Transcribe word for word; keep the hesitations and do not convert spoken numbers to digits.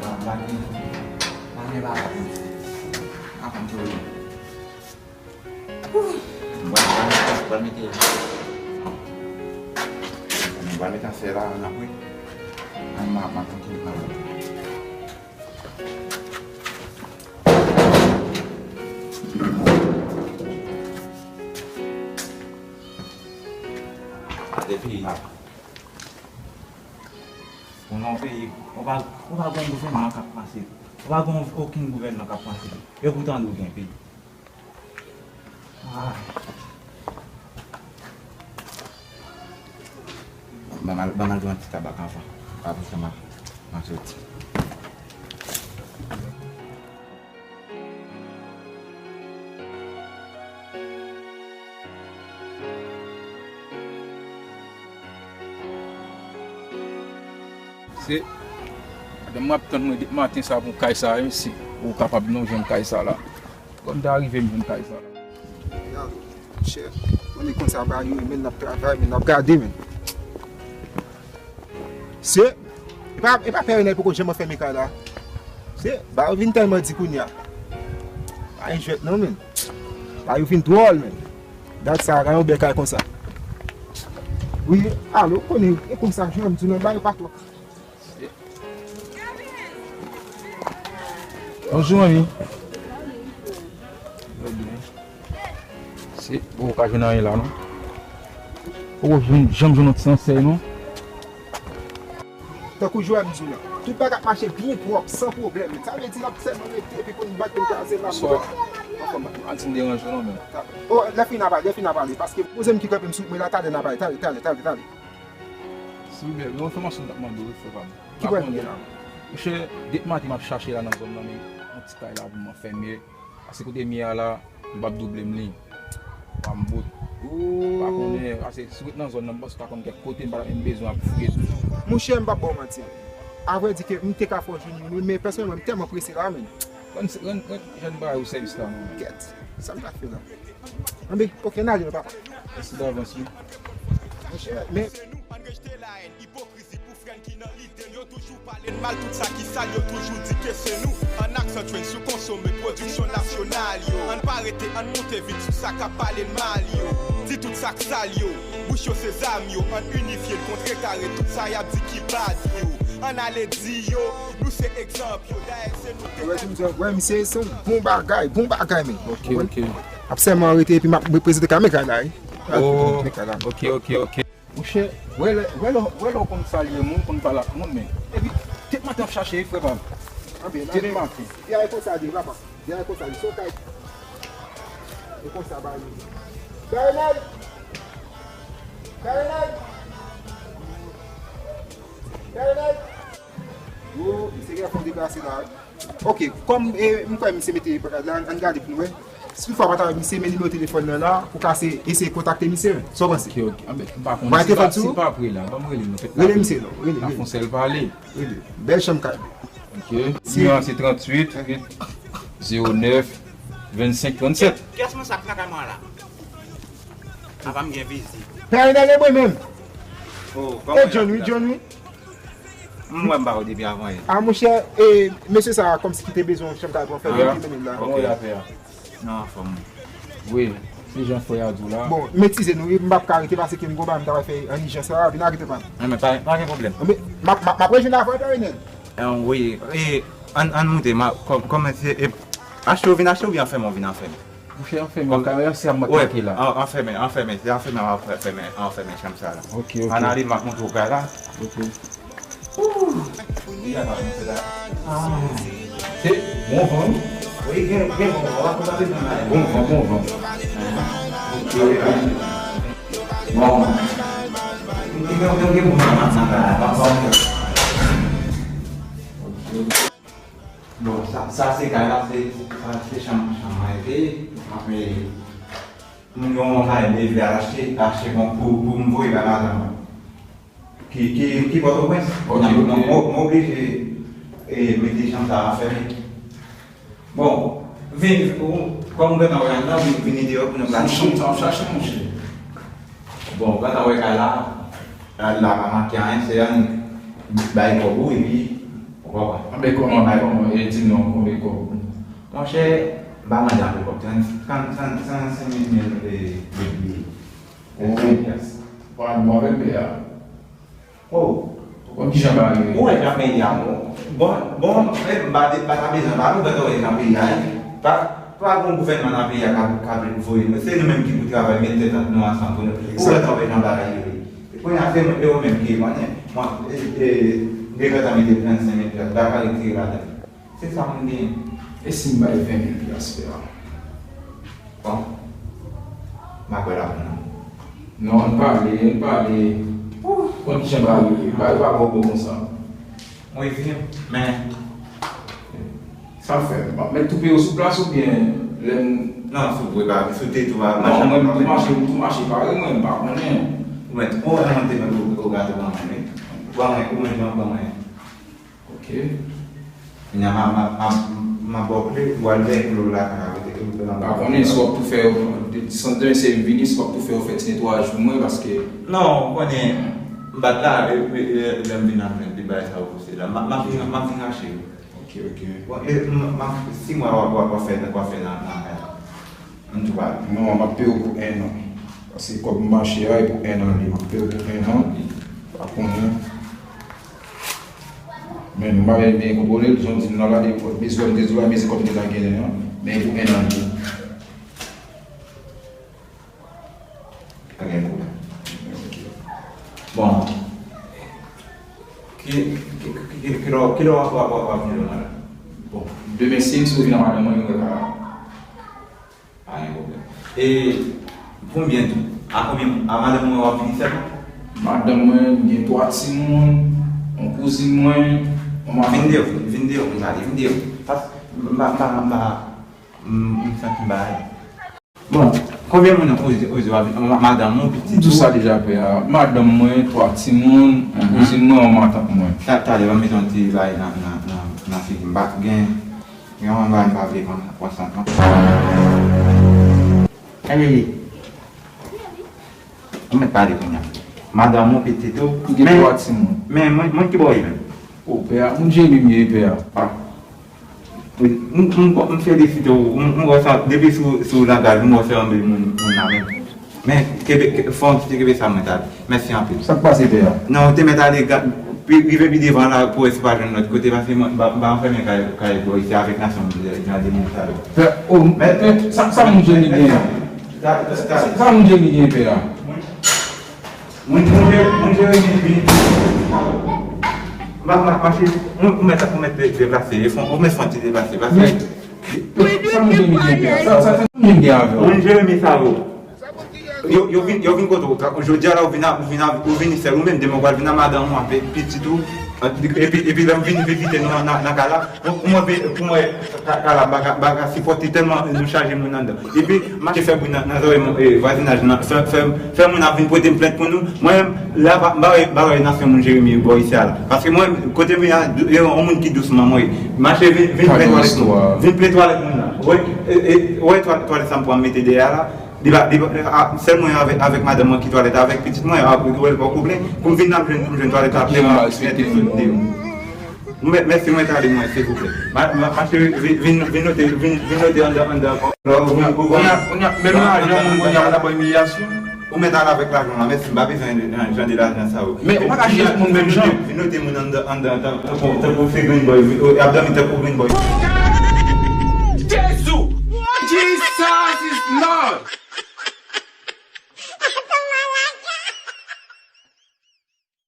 Ba, ba gen, ba gen bagay pou m fè. Avan m te wè. Mwen pral mete, pral mete, mwen pral mete afè la ann apre. An, m a, m a kontinye pale. Depi, ou nan yon peyi, ou pa, ou pa gen yon gouvènman k ap pase. Ou pa gen okenn gouvènman k ap pase. Epoutan nou gen peyi. Ah. Ban m al, ban m al jwenn ti tabak anvan. Apre sa, m a, m a soti. Se, madanm mwen ap tann mwen depi maten sa pou kay sa, menm si ou kapab non jwenn kay sa la. Kòm ta rive m jwenn kay sa la. Gade, chè, mwen konn sa ba yo, men n ap travay, men n ap gade, men. Se, e pa, e pa Pè Renèl poko janm fèmen kay la. Se, ba yo vin tèlman di kounye a. Pa gen jwèt non, men. Ba yo vin dwòl, men. Dat sa, gade yon bèl kay konsa. Wi, alo, konnen, e konsa, jan m di non, ba yo pa twò. Bonjou, manmi. Se, ou ka jwenn anyen la, non? Ou jwenn, janm jwenn yon ti ansèy, non? Tankou Joel di w la, tout bagay ap mache byen pwòp, san pwoblèm. Sa vle di n ap sèlman rete epi pou n bat pou n kraze la. Bonswa. Anfòm, ann ti deranje w non, men. O, lè fini n a pale, lè fini n a pale, paske poze m ki kanpe m sou wout mwen la, talè n a pale, talè, talè, talè, talè. Silvouplè, yon enfòmasyon m t ap mande w wi, frè pa m. Ki pwoblèm gen la? Monchè, depi maten m ap chache la nan zòn nan, men yon ti kay la pou m anfèmen. Pase kote m ye a la, yo p ap double m li. Pa m bout. Ou pa konnen, pase si w ret nan zòn nan, m panse w ta konn kèk kote, m pa t ap menm bezwen ap fouye toujou. Monchè, m p ap ba w manti. Avrèdi ke m te ka fè w jwenn youn wi, men pèsonèlman, m tèlman prese la, men. Rann, rann, rann jèn bagay ou sèvis la, non. Kèt, sa m ta fè la? Anben, oke, n ale non, papa. Mèsi davans, wi. Monchè, men. Pou frè n ki nan lide l, yo toujou pale n mal, tout sa ki sal, yo toujou di ke se nou. Ann aksantye n sou konsome pwodiksyon nasyonal yo. Ann pa rete, ann monte vit sou sa k ap pale n mal yo. Di tout sa k sal yo, bouch yo se zam yo. Ann inifye n, kontrekare tout sa y ap di ki bad yo. Ann ale di yo, nou se egzanp yo. Dayè se nou te... Wè, misye se yon bon bagay, bon bagay, men. Ok, ok. Ap sèlman rete epi m ap reprezante kamera la, wi. Oh, ok, ok, ok. Monchè, wè lè, wè lè, wè lè w konn salye moun, konn pale ak moun, men. Epi, tèt maten ap chache, frè pa m. Tèt maten. Byen, e konsa li, papa. Byen, e konsa li. Se w kay. E konsa, ba li. Bernard! Bernard! Bernard! Yo, misye gen fon deplase la, wi. Ok, kòm, e, m kwè misye mete bagay la, ann gade pou nou wè. Si toutfwa w pa ta wè misye, men nimewo telefòn nan la, pou w ka se, eseye kontakte misye, sa w panse? Ok, ok. Anben, m pa konnen si l pa, si l pa pre la, ban m rele l non, fèt la. Rele misye non, rele, rele. N a fè yon sèl pale. Rele. Bèl chanm kay. Ok. Nimewo a se tranntuit, zewo nèf, vennsenk, trannsèt. Kiyès mwen sa k lakay mwen la? Apa m gen vizit? Pè Renèl e mwen menm. Oh, kòman w ye? E John wi, John wi. M wè m pa wè w depi avan yè. A monchè, e, mesye sa a kòmsi ki te bezwen yon chanm kay pou anfèmen, ki mennen l la. Kòman w ye afè a? Nan anfòm wi. Wi, se jan frè a di w la. Bon, m eskize nou wi, m p ap ka rete paske m gon bagay m ta pral fè an ijans la, vin arete pa m. Enben, pa, pa gen pwoblèm. Enben, m ap, m ap, m ap rejwenn avè w, Pè Renèl. Wi, e, ann, ann moute, m a, kòm, kòman se, e, achte w vin achte oubyen anfèmen w vin anfèmen? Monchè, anfèmen, w ka wè se a m k manke la. An, anfèmen, anfèmen, se anfèmen, anfèmen, anfèmen chanm sa la. Ok, ok. Ann ale, m ap montre w kay la. Ok. Ouh! Li a pa monte la. Ah. Se bon van, wi. Wi, gen, gen bon van. W ap kontate pou mwen. Bon van, bon van. Ok, ok. Bon. Gen, gen, gen bon van nan kay la. Pa, pa, ok. Bon, sa, sa se kay la, se, sa se chanm, chanm mwen te, apre, moun yo yon kay m te vle al achte, achte bon pou, pou m voye bay madanm mwen. Ki, ki, ki Pòtoprens. Ok, ok. Mwen, mwen, mwen oblije, e, mete chanm sa a fèmen. Bon, vin, ou, kòm ou gentan wè anndan, vin, vini deyò pou nou gade. Chanm sa w chache, monchè. Bon, ou gentan wè kay la, la, la pa manke anyen, se annik bay kòb ou, epi Anben kòman, kòman, e di non, konbyen kòb? Monchè, m pa mande anpil kòb, trant, trant, trant, trant senk mil, mil, e, de biyè. Trant senk mil pyas. Pale mwen avè pè a. Oh. Ou konn kijan bagay yo ye? Ou wè jan peyi a, bon, bon, bon, men m pa te, pa ta bezwen pale, ou wè jan peyi a ye. Pa, pa gon gouvènman nan peyi a k ap, k ap voye nou. Se nou menm ki pou travay, met tèt nou ansanm pou nou. Ou wè jan bagay yo ye. Kounye a, se mwen, e ou menm ki konnen. Mwen, e, e, m te gentan mete trannsenk mil pyas, m ta ka retire ladan. Se sa m gen. E si m bay ven mil pyas, pè a? Bon. M pa kwè l ap pran non. Non, ann pale, ann pale. Ou konn kijan bagay yo ye. Bagay yo pa bon bon konsa. Mwen vin, men. Sa fè, m ap met tou peye w sou plas oubyen lè m... Non, si w vle pa, si w te tou a... Non, mwen m tou mache, m tou mache pare mwen, m pa konnen. Ou mèt, ou mèt te mèt ou, ou gate ban mwen, wi. Ban mwen, ou mèt ban mwen. Ok. Kounye a, m a, m a, m a, m a ba w kle, ou al veye kle w lakay la, kote ke ou te nan... Pa konnen si w ap tou fè, san demen se m vini, si w ap tou fè, w fè ti netwayaj pou mwen, paske... Non, ou konnen, m pa t la, e, e, e, lè m vin ap jwenn de bagay sa yo pouse la. M a, m ap vin, m ap vin rache yo. Ok, ok. Bon, e, m, m ap, si mwen w ap, w ap, w ap fè, w ap fè nan, nan kay la. Ann tou pale. Non, m ap peye w pou en an. Paske kòb m mache a, e pou en an li. M ap peye w pou en an. Pa konnen. Men nou pa byen, byen kontwole l, jan w di m nan la, depi bezwen m te di w la, mezi kòb m te genyen an. Men e pou en an li. Pa gen pwoblèm. Bon. Ki, ki, ki, ki, kilè w ap, w ap, w ap, w ap vini la? Bon, demen si m sou vin ak madanm mwen, nou wè ka. Pa gen pwoblèm. E konbyen tou? A konbyen, a madanm mwen w ap vini sèlman? Madanm mwen, m gen twa timoun, yon kouzin mwen, yon matant. Vin deyò, vin deyò pou n pale, vin deyò. Pas, m pa, m pa, m pa, m, m santi m pa alèz. Bon, konbyen moun ou di, ou di w ap vini? Ma-, madanm ou, pitit ou? M di w sa deja, pè a. Madanm mwen, twa timoun, yon kouzin mwen, yon matant mwen. Ta-, talè, ban m mete yon ti bagay nan, nan, nan, nan figi m. M pa gen, gen yon bagay m pa vle konn, konsantan. Ann ale. Ou mèt pale kounye a. Madanm ou, pitit ou. M gen twa timoun. Men, men, moun, moun ki bò w ye menm? O, pè a, moun Jeremi m ye, pè a. Ah. M, m, m, m felisite w. M, m wè sa, depi sou, sou langaj, m wè se yon bèl moun, moun nan menm. Men, kenbe, ke, fò w kite kenbe sa mwen ta. Mèsi anpil. Sa k pase, pè a? Non, ou te mèt ale ga-, pi, rive pi devan la pou wè si w pa jwenn lòt kote, paske mwen, m pa, m pa anfèmen kay, kay bò isi avèk nasyon jan de moun sa yo. Pè, o, men, sa, sa moun Jeremi gen? Sa, sa, sa, sa moun Jeremi gen, pè a? Moun, moun Jere-, moun Jeremi vin. Ma, ma, mache, ou, ou mèt, ou mèt de-, deplase, e fon, ou mèt fon ti deplase, paske... Men, sa moun Jeremi gen, pè a? Sa, sa, sa moun Jeremi gen avè w? Moun Jeremi sa yo. Yo, yo vin, yo vin kote w. Jodi a la, ou vin a, ou vin a, ou vini sèl ou menm, demen w pral vin a madanm ou, avèk pitit ou, epi, epi lè m vin vizite nou nan, nan, nan kay la, pou, pou mwen, pou mwen, kay, kay la, pa ka, pa ka sipòte tèlman nou chaje moun anndan. Epi, mache fè bri nan, nan zòrèy moun, e, vwazinaj nan, fè, fè, fè moun ap vin pote m plent pou nou. Mwen menm, la, pa, m pa wè, m pa wè nan fè moun Jeremi bò isi a la. Paske mwen, kote m ye a, e, yon moun ki dousman mwen ye. Mache vin, vin plen twalèt moun. Vin plen twalèt moun la. Wè, e, e, wè twal-, twalèt sa m pran mete dèyè a la. Li pa, li pa, a, sèl mwen avèk, avèk madanm mwen ki twalèt, avèk pitit mwen, a, ou wè l poko plen. Pou m vin nan jwenn, pou m jwenn twalèt la plen, m ap mete sou deyò. Mè-, mèsi, mwen t ale mwen, silvouplè. Ma, ma, ma cheri, vin, vin, vin note, vin, vin note anndan, anndan. Kounye a, kounye a, menm lajan moun kounye a pa ta ba imilyasyon. Ou mèt ale avèk lajan la, mèsi, m pa bezwen jan de lajan sa yo. Men ou pa ka jije tout moun menm jan. Vin note moun anndan, anndan, tan, tankou, tankou se green boy, y ap dòmi tankou green boy. Jezi! Jesus is Lord!